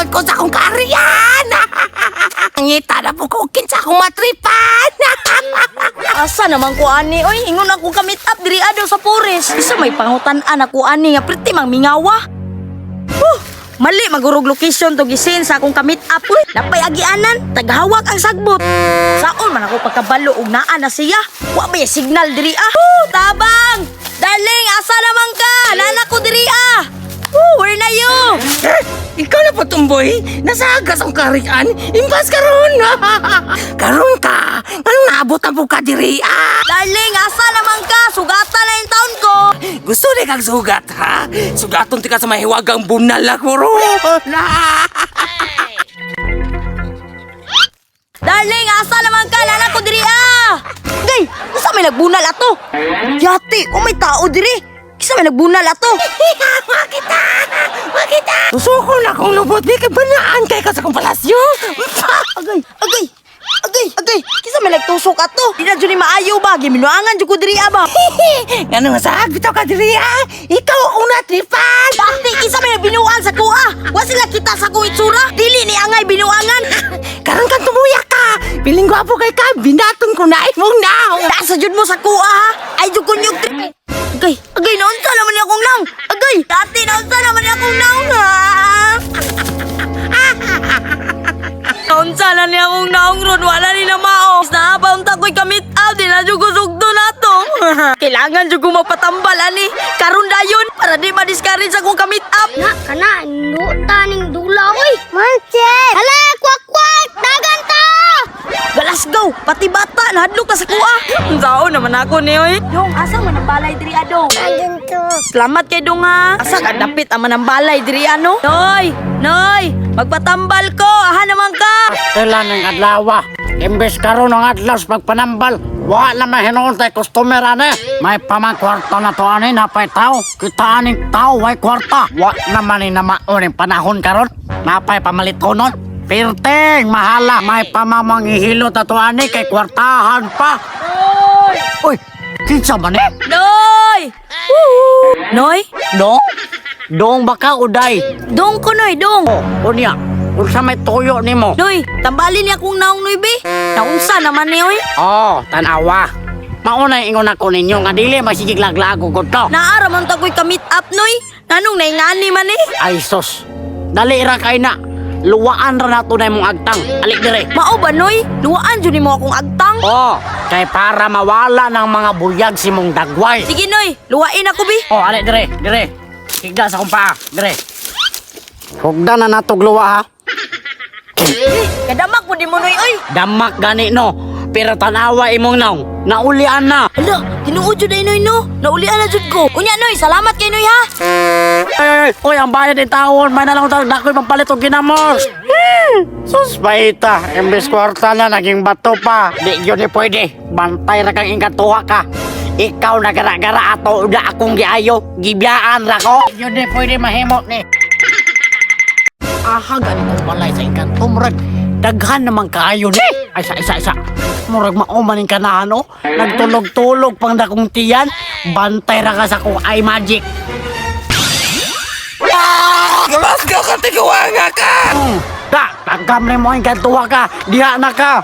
pod ko sa akong kaarian. Ngita na po ko kinsa akong matripan. Asa naman ko ani oy, ingon ako ka meet up diri adaw sa forest. Isa may pangutan-an ako ani nga priti mang mingawa. Huh, mali magurog location to gisin sa akong ka-meet up uy. Napay agianan, taghawak ang sagbot. Saon man ako pagkabalo og naa na siya. Wa may signal diri ah. Huh, tabang! Darling, asa naman ka? Nana ko diri ah. Huh, where na you? Eh, ikaw na po, tumboy. Nasa agas ang karian. Impas karon. Karon ka. Anong naabot ang po ka diri ah? Darling, asa naman ka? Sugata na yung taon ko. Gusto ni kang sugat, ha? Sugaton ti ka sa mahiwagang bunal ako ron. Darling, asa naman ka? Nana ko diri ah! Gay, unsa may nagbunal ato? Yati, kung may tao diri. Kisa may nagbunal ato. Makita! Makita! Susuko na akong lubot. Di kay banaan kay ka sa kong palasyo. Agay, agay, agay, agay. Kisa may nagtusok ato. Di na jud ni maayo ba? Giminuangan jud ko diri ah ba? Ngano nga sa bitaw ka diri ah? Ikaw akong natripan. Dati, kisa may nagbinuan sa kuha. Wa sila kita sa kong itsura. Dili ni angay binuangan. Karon kang tumuya ka. Piling gwapo kay ka. Binaton ko na imong naong. Taas sa jud mo sa kuha ha. Ay jud ko niyog trip. Agay, agay, naunsa naman ni akong naong. Agay, dati naunsa naman ni akong naong ha. Naunsa na ni akong naong ron, wala ni na mao. Naa pa unta ko'y kamit out, di na jud ko sugdo na to. Kailangan jud ko mapatambal ani. Karon dayon para di ma-discourage akong kamit up. Na, kana, nuta ning dula, oy. Manche! Hala, kwak kwak! Dagan ta! Galasgaw, pati bata nahadlok na sa kuha. Unsaon naman ako ni oy. Dong, asa man ang balay diri adong? Andun to. Salamat kay Dong ha. Asa ka dapit ang manambalay diri ano? Noy, Noy, magpatambal ko. Aha naman ka. Tela ng adlaw. Imbes karon ang adlaw sa pagpanambal, wa na may hinuon tay customer ane. May pamang kwarta na to ani napay tao. Kita aning tao way kwarta. Wa naman ni namaon ang panahon karon. Napay pamalitonon. Pirteng mahala may pamamangihilot na to ani kay kwartahan pa. Uy, kinsa man eh? Noy! Woo! Noy? Dong? Dong baka uday. Dong ko Noy, dong. Oh, unya. Unsa may tuyo nimo? Noy, tambalin niya akong naong Noy be. Naunsa naman ni oy. Oh, tanawa. Mauna ingon ako ninyo nga dili masigig laglago ko to. Naara man ta ko'y ka-meet up Noy. Nanong naingani man eh. Ay sos. Dali ra kay na. Luwaan ra nato na imong agtang. Alik dire. Mao ba Noy? Luwaan jud nimo akong agtang. Oh, kay para mawala ng mga buyag si mong dagway. Sige Noy, luwain ako be. Oh, alik dire, dire. Higda sa akong paa, dire. Hugda na natog luwa ha. Eh, kadamak po di mo Noy oy. Damak gani no. Pero tanawa imong naong. Naulian na. Ala, tinuod jud ay Noy no. Naulian na jud ko. Unya Noy, salamat kay Noy ha. Ay, ay, ay, oy, ang bayad ng taon. May nalang tawag na ako'y pampalit og ginamos. Sus, baita. Imbes kwarta na, naging bato pa. Di yun ni pwede. Bantay ra kang ingkatuha ka. Ikaw na gara-gara ato na akong giayo. Gibiyaan ra ko. Di yun ni pwede mahimo ni. Aha, ganitong balay sa ingkanto. Murag, daghan naman kaayo ni. Ay, isa, isa, isa. Murag maumaning kanahan, oh. Nagtulog-tulog pang dakong tiyan. Bantay ra ka sa kong eye magic. Galasgaw ka tiguanga ka. Da, tagam ni mo ang kantuwa ka. Diha na ka.